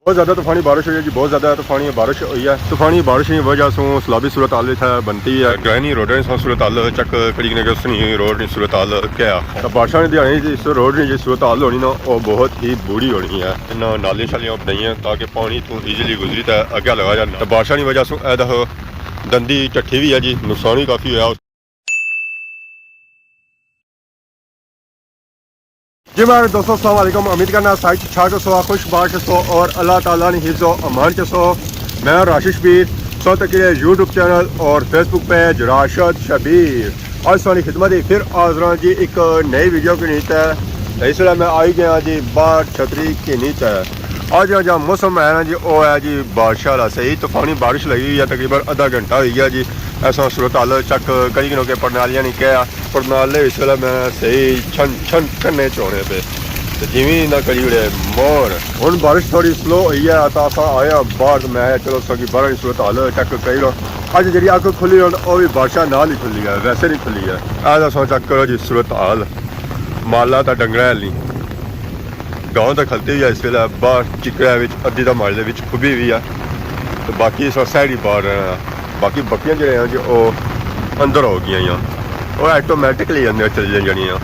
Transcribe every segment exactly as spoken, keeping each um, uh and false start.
بہت زیادہ طوفانی بارش ہوئی ہے جی، بہت زیادہ طوفانی بارش ہوئی ہے۔ طوفانی بارش کی وجہ سوں سیلابی صورتحال اتھے بنتی ہے۔ گرائنی روڈاں نی صورتحال چیک کری کنے کہ اس نی روڈ نی صورتحال کیا ہے۔ تے بارشاں نے دیہاڑے جی اس روڈ نی جی صورتحال ہونی نا، وہ بہت ہی بری ہونی ہے۔ انہاں نالیاں شالیاں بنائیاں تاکہ پانی اتھوں ایزیلی گزری تے اگے لگا جانا۔ تے بارشاں نی وجہ سوں اے دیکھو دندی ٹٹھی وی ہے جی، نقصان وی کافی ہویا۔ جی میرے دوستو، السلام علیکم۔ امید کرنا سائٹ چھاٹ سو، خوش باش سو اور اللہ تعالیٰ نے حفظ و امان چ سو۔ میں راشد شبیر، سو تک یوٹیوب چینل اور فیس بک پیج راشد شبیر۔ آج سانی خدمت ہی پھر حاضر ہاں جی ایک نئی ویڈیو کے نیچے۔ اس ویلے میں آئی گیا جی باہر چھتری کے نیچے۔ آج جا موسم ہے نا جی، وہ ہے جی بارش والا، صحیح طوفانی بارش لگی ہوئی ہے، تقریباً آدھا گھنٹہ ہوئی گیا جی۔ ایسا صورتحال چیک کری کنو کہ پرنالیاں نے کہا، پرنالے اس ویلے میں صحیح چھن چھن چھنے چونے پہ۔ تے جیویں نہ کری اڑے مور۔ ہن بارش تھوڑی سلو ہوئی ہے، تاں اساں آئے ہاں باہر، تے میں آخیا چلو اساں کی باہر نی صورتحال چیک کری لو۔ اج جیڑی اکھ کھلی ہن، او وی بارشاں نال ہی کھلی ہے، ویسے نہیں کھلی ہے۔ اے تاں اساں چیک کرو جی صورتحال۔ مالا تاں ڈنگرے آلی۔ گاؤں تاں کھلتی ہوئی ہے اس ویلے، باہر چکڑے وچ ادھی تاں ماڑے وچ کھبی ہوئی ہے۔ تے باقی اساں سائیڈ ہی باہر رہنا۔ باقی بکریاں جیڑے ہیں جی، او اندر ہو گئیاں ہیں۔ او آٹومیٹکلی اندر چلی جانیاں۔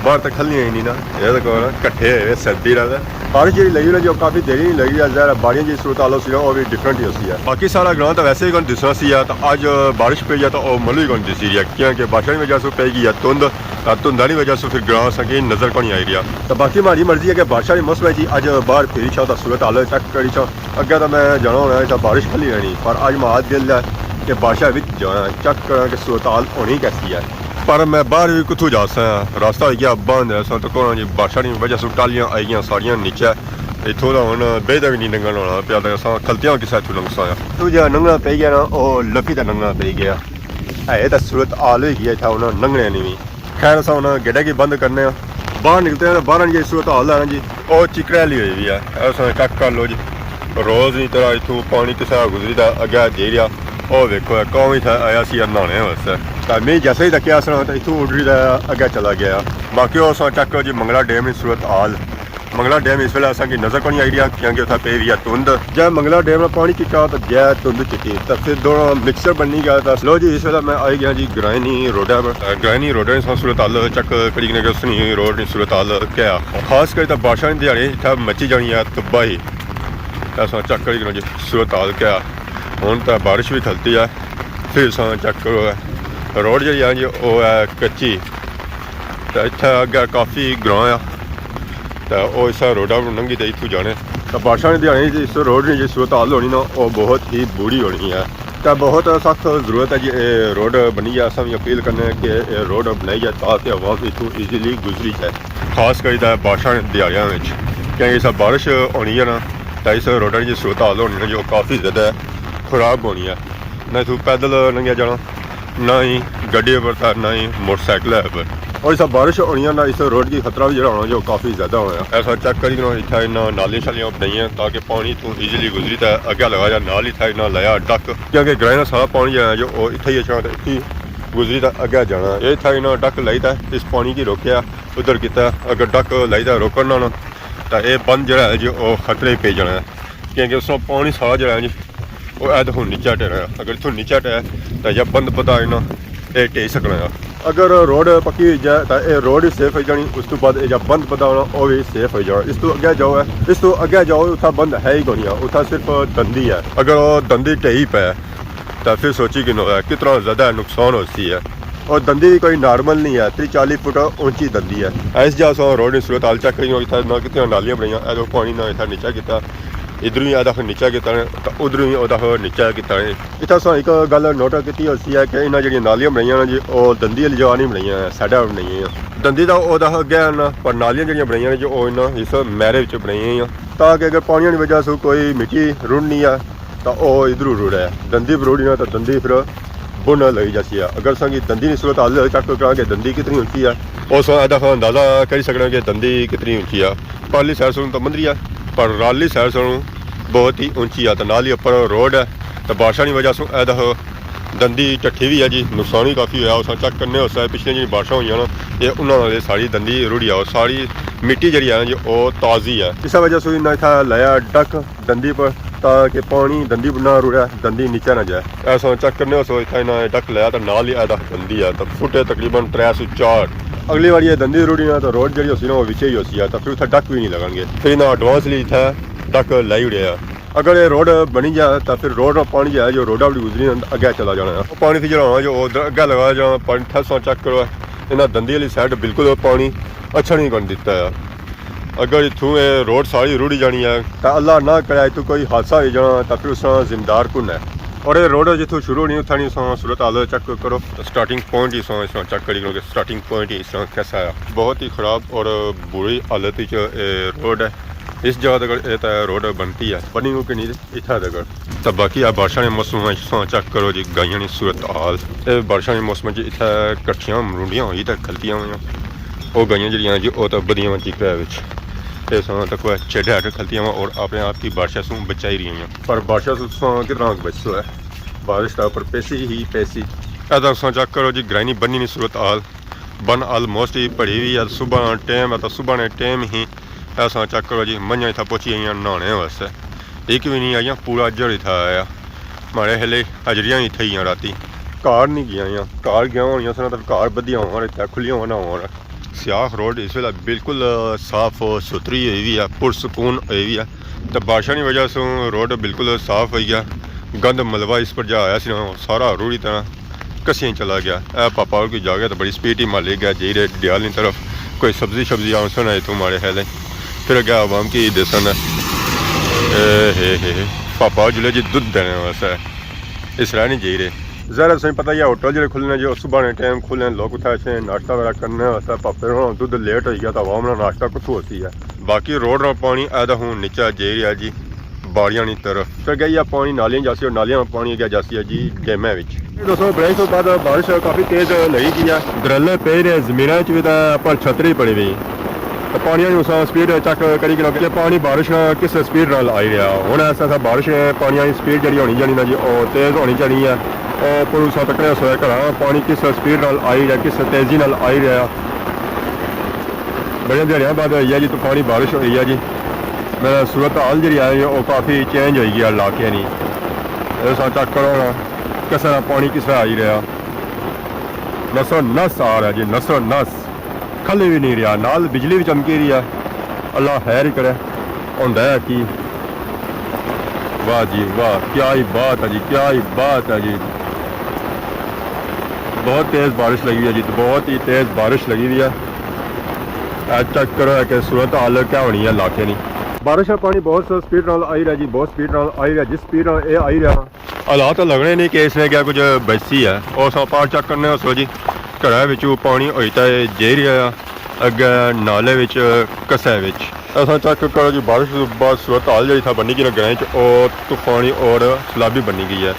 باہر تاں کھلنیاں ہی نہیں نا۔ اے تاں کہو نا، کٹھے ہوئے سردی رہتا۔ بارش جیڑی لگی نا جی، او کافی دیر نہیں لگی ہے۔ ظاہر ہے باڑیاں جی صورتحال ہوسی نا، او وی ڈفرنٹ ہی ہوسی ہے۔ باقی سارا گراں تاں ویسے ہی کون دسنا سی ہے، تاں اج بارش پئی ہے تاں او ملو ہی کون دسی رہی ہے، کیونکہ بارشاں دی وجہ سے پئی گئی ہے تند۔ تے تنداں نی وجہ سوں پھر گراں اساں کی نظر کونی آئی رہیا۔ تے باقی ماڑی مرضی ہے کہ بارشاں نے موسم ہے جی، اج باہر پھری چھاں تے صورتحال چیک کری چھاں۔ اگے تاں میں جانا ہونا ہے تے بارش کھلی رہنی، پر اج ماڑا دل ہے کہ بارشاں وچ جانا، چیک کراں کہ صورتحال ہونی کیسی ہے۔ پر میں باہر وی کتھوں جا ساں، راستہ ہوئی گیا بند ہے، اساں تاں کہنا جی بارشاں نی وجہ سوں ٹالیاں آئی گیاں ساریاں نیچے۔ اتھوں تاں ہن بے تک نہیں لنگھن ہونا پیا، تے اساں کھلتیاں کسے اتھوں لنگھ ساں۔ اتھوں جیڑا لنگھنا پئی گیا نا، او لپی تے لنگھنا پئی گیا۔ ہے تاں صورتحال ہوئی گئی ہے اتھا، انہاں لنگھنے نہیں وی۔ خیر، اساں انہاں گیٹاں کی بند کرنے آں۔ باہر نکلتے ہیں، باہر جی صورتحال ہے نا جی، او چکڑے آلی ہوئی ہوئی ہے۔ اے اساں چیک کر لو جی، روز نی طرح اتھوں پانی کسا گزری تے اگے جائی رہیا۔ او ویکھو، اے کاں وی تھا آیا سی نہانے واسطے۔ تے میں جیسے ہی تکیا سنا تے اتھوں اڈری تے اگے چلا گیا۔ باقی او اساں چیک کرو جی، منگلا ڈیم نی صورتحال۔ منگلا ڈیم اس ویلے اساں کی نظر کونی آئی رہیا، کیونکہ اتھا پئی ہوئی ہے تند۔ جے منگلا ڈیم نا پانی چٹا تے جے تند چٹی، تے پھر دونوں مکسچر بنی گیا۔ تے لو جی، اس ویلے میں آئی گیا جی گرائنی روڈا پر۔ گرائنی روڈا نی صورتحال چیک کری کنو کہ اس نی روڈ نی صورتحال کیا ہے۔ خاص کر تے بارشاں نے دیہاڑے اتھا مچی جانی ہے تباہی۔ تے اساں چیک کری کنو جی صورتحال کیا ہے۔ ہن تے بارش وی کھلتی ہے، پھر اساں چیک کرو ہے۔ روڈ جیڑی ہے جی، او ہے کچی۔ تے اتھے اگے کافی گراں آ، تے او اسے روڈا پر لنگھی تے اتھوں جانے۔ تے بارشاں نے دیہاڑے جی اس روڈ نی جی صورتحال ہونی نا، او بہت ہی بری ہونی ہے۔ تے بہت سخت ضرورت ہے جی اے روڈ بنی جائے۔ اساں وی اپیل کرنے کہ اے روڈ بنائی جائے تاکہ عوام اتھوں ایزیلی گزری جائے، خاص کر تے بارشاں نے دیہاڑیاں وچ، کیونکہ اس بارش ہونی ہے نا، تے اس روڈا نی جی صورتحال ہونی نا جو کافی زیادہ خراب ہونی ہے۔ نہ اتھوں پیدل لنگھیا جانا، نہ ہی گڈی پر تھا، نہ ہی موٹر سائیکل ہے پر۔ اور اس بارش ہونی ہے نا، اس روڈ کی خطرہ بھی جڑا ہونا جو کافی زیادہ ہونا ہے۔ ایسا چیک کری کنو، اتھا انہاں نالیاں شالیاں بنائی ہیں تاکہ پانی اتھوں ایزیلی گزری تے اگے لگا جا۔ نال اتھا انہاں لایا ڈک، کیونکہ گرائیں نا سارا پانی جڑا ہے جو او اتھا ہی اچھنا تے اتھی گزری تے اگے جانا۔ اے اتھا انہاں ڈک لائی تے اس پانی کی روکیا، ادھر کیتا۔ اگر ڈک لائی تے روکنا نا، تے اے بند جڑا ہے جو او خطرے پی جانا ہے، کیونکہ اس نا پانی سارا جڑا ہے جی، او اے دیکھو نیچے ٹہنا ہے۔ اگر اتھوں نیچے ٹہے تاں یا بند پتا ہے نا، اے ٹہی سکنا ہے۔ اگر روڈ پکی ہوئی جائے تاں اے روڈ وی سیف ہوئی جانی، اس تو بعد اے جا بند پتا ہونا، او وی سیف ہوئی جانا۔ اس تو اگے جاؤ ہے، اس تو اگے جاؤ، اتھا بند ہے ہی کونی ہے، اتھا صرف دندی ہے۔ اگر او دندی ٹہی پے تاں پھر سوچی کنو ہے، کتنا زیادہ نقصان ہو سی ہے۔ اور دندی بھی کوئی نارمل نہیں ہے، تری چالی فٹ اونچی دندی ہے۔ اس جا سو روڈ نی صورتحال چیک کریو، اتھا نہ کتنی نالیاں بنائیاں، اے جو پانی نہ اتھا نیچے کیتا، ادھروں ہی اے دخ نیچے کیتا نے، تے ادھروں ہی او دخ نیچے کیتا نے۔ اتھا سو ایک گل نوٹ کیتی ہوسی ہے کہ انہاں جڑیاں نالیاں بنائیاں نا جی، او دندی والی جگہ نہیں بنائیاں، سائیڈا بنائیاں۔ دندی دا او دخ اگے ہے نا، پر نالیاں جڑیاں بنائیاں نے جی، او انہاں اس میرے وچ بنائیاں ہیں، تاکہ اگر پانی نی وجہ سے کوئی مٹی رڑنی ہے، تاں او ادھروں رڑے۔ دندی پر رڑی نا تاں دندی پھر بن لگی جاسی ہے۔ اگر اساں کی دندی نی صورتحال چیک کراں کہ دندی کتنی اونچی ہے، او سو اے دخ اندازہ کری سکنا کہ دندی کتنی اونچی ہے۔ پرلی سائیڈ سوں تاں مندری ہے، پر رالی سائیڈ سوں بہت ہی اونچی ہے، تاں نال ہی اپر روڈ ہے، تاں بارشاں نی وجہ سوں اے دخ دندی ٹٹھی وی ہے جی، نقصان وی کافی ہویا۔ اساں چیک کرنے ہوسے پچھلیاں جیہڑیاں بارشاں ہوئیاں نا، اے انہاں نال ساری دندی رڑی آ، ساری مٹی جیہڑی ہے نا جی، او تازی ہے۔ اسے وجہ سوں انہاں اتھا لایا ڈک دندی پر، تاکہ پانی دندی پر نہ رڑے، دندی نیچے نہ جائے۔ اساں چیک کرنے ہوسے اتھا انہاں ڈک لایا تے نال ہی ایدا دندی ہے، تے فٹ ہے تقریباً ترے سو چار۔ اگلی واری اے دندی رڑی نا تے روڈ جیہڑی ہوسی نا، او وچے ہی ہوسی ہے، تے فر اتھا ڈک وی نہیں لگن گے۔ فر انہاں ایڈوانس لی اتھا ڈک لائی اڑیا۔ اگر اے روڈ بنی جائے تاں فر روڈ نا پانی جیہڑا ہے جو روڈا اپر گزری نا، اگے چلا جانا ہے۔ او پانی فر جیہڑا ہونا جو ادھر اگے لگا جانا، پانی ٹھیک سا چیک کرو، انہاں دندی والی سائیڈ بالکل پانی اچھا نہیں کرن دتا ہے۔ اگر اتھوں اے روڈ ساری رڑی جانی ہے تاں اللہ نہ کرے اتھوں کوئی حادثہ ہوئی جانا تاں فر اس نا ذمہ دار کون ہے؟ اور اے روڈ جتھوں شروع ہونی اتھاں نی اساں صورت حال چیک کرو، سٹارٹنگ پوائنٹ ہی اساں اس نا چیک کری کرو کہ سٹارٹنگ پوائنٹ ہی اس نا کیسا ہے۔ بہت ہی خراب اور بری حالت وچ اے روڈ ہے۔ اس جگہ تک اے تاں روڈ بنتی ہے، بنی ہو کہ نہیں اتھا تک۔ تاں باقی آ بارشاں نے موسم وچ تساں چیک کرو جی گائیاں نی صورت حال۔ اے بارشاں نے موسم وچ اتھا کٹھیاں مرونڈیاں ہوئی تے کھلتیاں ہویاں۔ او گائیاں جیہڑیاں جی او تاں بدیاں وچ کرے وچ۔ اے تساں تک چیڈے ہٹ کھلتیاں ہویاں اور اپنے آپ کی بارشاں سوں بچائی رہی ہیں۔ پر بارشاں سوں تساں کتنا بچ سو ہے؟ بارش تاں اپر پیسی ہی پیسی۔ اے تاں تساں چیک کرو جی گرائنی بنی نی صورت حال۔ بن آلموسٹ ہی بھری ہوئی ہے۔ صبح نا ٹائم ہے تاں صبح نے ٹائم ہی ایسا چیک کرو جی، منجھاں اتھا پہنچی گئیاں نہانے واسطے، ایک وی نہیں آئیاں، پورا اجڑ اتھا آیا۔ ماڑے ہلے حجریاں ہی تھئیاں راتی، گھر نہیں گیاں، گھر گیاں ہونیاں سن تاں گھر بدیاں ہون، اتھا کھلیاں ہونا ہون۔ سیاخ روڈ اس ویلے بالکل صاف ستھری ہوئی وی ہے، پرسکون ہوئی وی ہے۔ تے بارشاں نی وجہ سوں روڈ بالکل صاف ہوئی گیا۔ گند ملبہ اس پر جا آیا سی نا، سارا روڑی طرح کسیاں چلا گیا۔ اے پاپا اور کوئی جاگے تے بڑی سپیڈ ہی مالی گیا، جائی رہے ڈیال نی طرف۔ کوئی سبزی شبزی آنسن ہے اتھوں ماڑے خیال ہے۔ پھر اگے عوام کی دسن۔ اے ہے ہے ہے۔ پاپا جلے جی دودھ دینے واسطے اس راہ نہیں جائی رہے۔ ظاہر ہے تساں پتہ ہی ہے ہوٹل جڑے کھلنے جو صبح نے ٹائم کھلنے، لوگ اتھا اچھے ناشتہ وغیرہ کرنے واسطے، پاپے ہوراں دودھ لیٹ ہوئی گیا تاں عوام نا ناشتہ کتھوں ہوسی ہے۔ باقی روڈ نا پانی اے تاں ہن نیچا جائی رہیا جی باڑیاں نی طرف۔ پھر گئی ہے پانی نالیاں جاسی اور نالیاں نا پانی اگے جاسی ہے جی ڈیمیں وچ۔ دوستو، بریک تو بعد بارش کافی تیز لگی گئی ہے۔ درلے پئی رہے زمیناں وچ وی تاں پر چھتری پڑی ہوئی۔ تے پانیاں نی اساں سپیڈ چیک کری گھنو کہ پانی بارش نا کس سپیڈ نال آئی رہیا۔ ہن ایسا ایسا بارش ہے، پانیاں نی سپیڈ جیڑی ہونی جانی نا جی، او تیز ہونی چاہنی ہے۔ او پر اساں تکنے سویا گھراں پانی کس سپیڈ نال آئی رہیا، کس تیزی نال آئی رہیا۔ بڑیاں دیہاڑیاں بعد ہوئی ہے جی طوفانی بارش ہوئی ہے جی۔ میرا صورت حال جیڑی ہے او کافی چینج ہوئی گئی علاقے نی۔ اساں چیک کرو نا، کس طرح پانی کس طرح آئی رہیا۔ نسو نس آ رہا جی، نسو نس۔ کھلے وی نہیں رہیا، نال بجلی وی چمکی رہی ہے۔ اللہ خیر ہی کرے، ہوندا ہے کی۔ واہ جی واہ، کیا ہی بات ہے جی، کیا ہی بات ہے جی۔ بہت تیز بارش لگی ہوئی ہے جی، بہت ہی تیز بارش لگی ہوئی ہے۔ اے چیک کرو ہے کہ صورت حال کیا ہونی ہے علاقے نی۔ بارش کا پانی بہت سپیڈ نال آئی رہیا جی، بہت سپیڈ نال آئی رہیا، جس سپیڈ نال اے آئی رہیا۔ حالات لگنے نہیں کہ اس نے کیا کچھ بچسی ہے۔ او اساں پار چیک کرنے ہو سو جی، گھرے وچوں پانی ہوئی تے جائی رہیا ہے، اگے نالے وچ، کسے وچ۔ اساں چیک کرو جی، بارش تو بعد صورت حال جیڑی تھا بنی گئی نا گرائیں چ، او طوفانی اور سیلابی بنی گئی ہے۔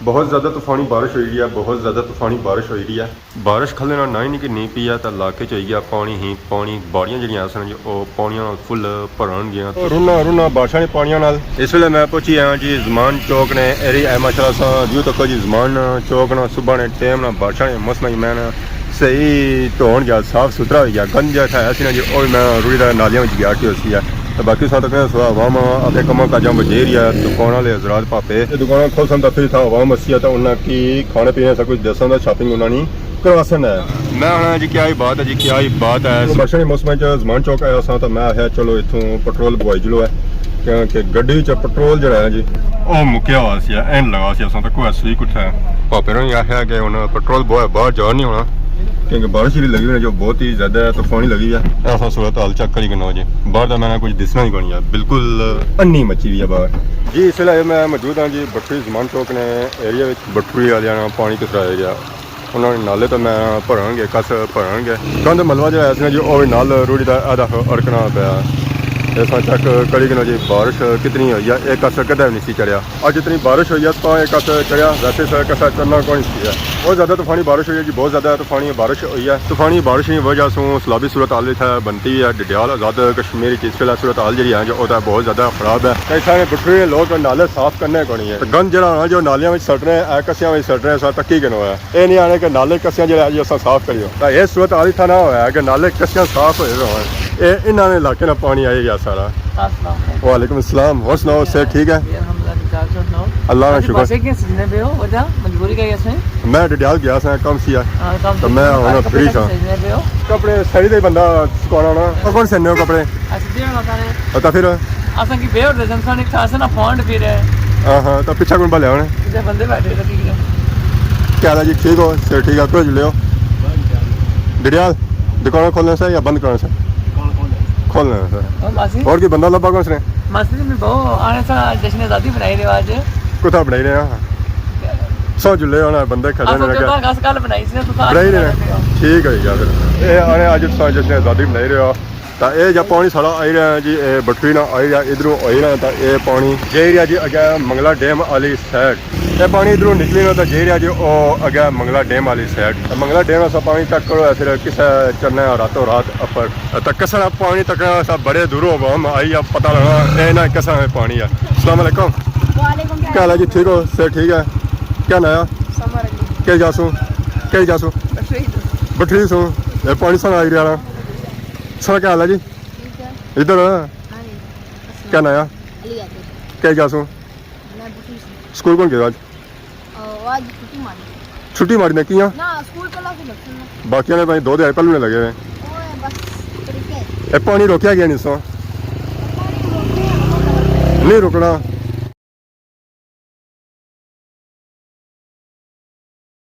بہت زیادہ طوفانی بارش ہوئی رہی ہے، بہت زیادہ طوفانی بارش ہوئی رہی ہے۔ بارش کھلے نا نہ ہی نہیں کہ نہیں پیا، تے علاقے چ ہوئی گیا پانی ہی پانی، باڑیاں جیڑیاں اساں جو او پانیاں نال فل بھرن گیاں۔ رونا رونا بارشاں نے پانیاں نال۔ اس ویلے میں پہنچی آیا جی زمان چوک نے ایری، اے ماشاءاللہ سا ویو تکو جی زمان چوک نا، صبح نے ٹائم نا بارشاں نے موسم میں نا صحیح دھون گیا، صاف ستھرا ہوئی گیا، گند جا تھا ایسی نا جی، او میں روڑی دا نالیاں وچ گیا کہ ہوسی ہے۔ تے باقی ساتھ تک سوا عوام اپنے کماں کاجاں وچ جائی رہی ہے، دکان والے حضرات پاپے تے دکاناں کھولسن تے پھر اتھا عوام وسی ہے تے انہاں کی کھانے پینے سب کچھ دسن تے شاپنگ انہاں نی کرواسن ہے۔ میں آخنا جی کیا ہی بات ہے جی، کیا ہی بات ہے۔ بارشاں نے موسم وچ زمان چوک آیا سا تے میں آخیا چلو اتھوں پٹرول بوائی جلو ہے، کیونکہ گڈی وچ پٹرول جڑا ہے جی او مکیا ہوا سی، اینڈ لگا سی، اساں تک کوئی سوئی کٹھا ہے۔ پاپے نے آخیا کہ ہن پٹرول بوائے باہر جا نہیں ہونا، کیونکہ بارش جیڑی لگی ہوئی ہے جو بہت ہی زیادہ طوفانی لگی ہوئی ہے۔ ایسا صورت حال چیک کری گھنو جی، باہر دا میں کچھ دسنا ہی کونی ہے، بالکل انی مچی ہوئی ہے باہر۔ جی اس ویلے میں موجود ہاں جی بٹھوئی زمان چوک نے ایریا وچ، بٹھوئی والے نا پانی کس طرح ایریا۔ انہاں نے نالے تے میں بھرن گے، کس بھرن گے۔ گند ملبہ جیڑا ہے اس نے جو او وی نال روڑی دا آدھا اڑکنا پیا۔ اساں چیک کری گھنو جی، بارش کتنی ہوئی ہے، ایک کس کدے بھی نہیں سی چڑھیا۔ اج اتنی بارش ہوئی ہے، تاں ایک کس چڑھیا، ویسے اس کسا چڑھنا کون سی ہے۔ بہت زیادہ طوفانی بارش ہوئی ہے جی، بہت زیادہ طوفانی بارش ہوئی ہے۔ طوفانی بارش کی وجہ سوں سیلابی صورت حال اتھے بنتی ہے۔ ڈڈیال آزاد کشمیر کی اس ویلے صورت حال جڑی ہے جو، وہ تو بہت زیادہ خراب ہے۔ تے اتھے بٹھے ہوئے لوگ نالے صاف کرنے کونی ہے۔ تے گند جڑا ہونا جو نالیاں وچ سٹ رہے ہیں، اے کسیاں وچ سٹ رہے ہیں، سا تکی گھنو ہے۔ اے نہیں آنے کہ نالے کسیاں جڑے اج اساں صاف کریو۔ تاں اے صورت حال اتھا نہ ہویا کہ نالے کسیاں صاف ہوئے ہوئے ہن۔ اے انہاں نے علاقے نا پانی آئی گیا سارا۔ السلام علیکم۔ وعلیکم السلام۔ اور سناؤ، صحت ٹھیک ہے؟ جی، الحمدللہ، ٹھیک ٹھاک۔ اور سناؤ؟ اللہ کا شکر۔ پاسے کیا سیزن پہ ہو؟ وجہ مجبوری کا کیسے؟ میں ڈڈیال گیا سا، کم سی ہے۔ ہاں، کم تو سی۔ میں اور ہن کپڑے فری کیسے سا۔ سیزن پہ ہو؟ کپڑے سڑی دے بندہ سکھانا ہونا۔ اور کون سینے ہو کپڑے؟ اچھا، جی، ہاں، سارے۔ اور تو پھر؟ اساں کی بے اور دے سن، سانے کھاسے نا پھانڈ پھر ہے۔ ہاں، ہاں، تو پیچھے کون بھالے ہونے؟ ادھر بندے بیٹھے تھے، ٹھیک ہے۔ کیا حال ہے جی؟ ٹھیک ہو؟ صحت ٹھیک ہے؟ کچھ لے ہو؟ ڈڈیال دکان کھولنے سے یا بند کرنے سے؟ کھولنے سے۔ اور ماسی؟ اور کوئی بندہ لبا کون سے؟ ماسی جی، میں بہو آنے سا جشن آزادی بنائی رہے ہو آج۔ کتھا بنائی رہے ہیں؟ سو جلے ہونا بندے کھڑے آپ نے تو لگا۔ کل بنائی سی نا، تو بنائی رہے ہیں۔ ٹھیک ہے یار، پھر اے آنے اج تساں جشن آزادی بنائی رہے ہو۔ تا اے جا پانی سارا آئی رہا ہے جی، اے بٹھوئی نا آئی رہا، ادھروں آئی رہا، تا اے پانی جائی رہا جی اگے منگلا ڈیم والی سائیڈ۔ اے پانی ادھروں نکلی نا تا جائی رہا جی او اگے منگلا ڈیم والی سائیڈ۔ تا منگلا ڈیم اسا پانی تک کرو ہے، پھر کسے چڑھنا ہے راتوں رات اپر۔ تا کسے نا پانی تک اسا بڑے دوروں ہم آئی، اب پتہ لگا اے نا کسے نا پانی ہے۔ السلام علیکم۔ وعلیکم السلام۔ کیا حال ہے جی؟ ٹھیک ہو؟ صحت ٹھیک ہے؟ کیا ناں ہے؟ سمر علی۔ کہڑی جا سوں؟ کہڑی جا سوں؟ بٹھوئی۔ بٹھوئی سوں۔ اے پانی سارا آئی رہا نا۔ سارا کیا حال ہے جی؟ ٹھیک ہے۔ ادھر ہاں۔ کیا ناں ہے؟ علی عادل۔ کہڑی جا سوں؟ میں بٹھوئی سوں۔ سکول کون گیا آج؟ او، آج چھٹی ماری۔ چھٹی ماری نے کیاں؟ نہ، سکول پہلا سے لگتے ہیں۔ باقیاں نے بھائی دو دیہاڑے پہلو نے لگے ہوئے۔ اوئے، بس طریقے۔ اے پانی روکیا گیا نہیں سو؟ پانی روکنے ہیں، نہیں رکنا۔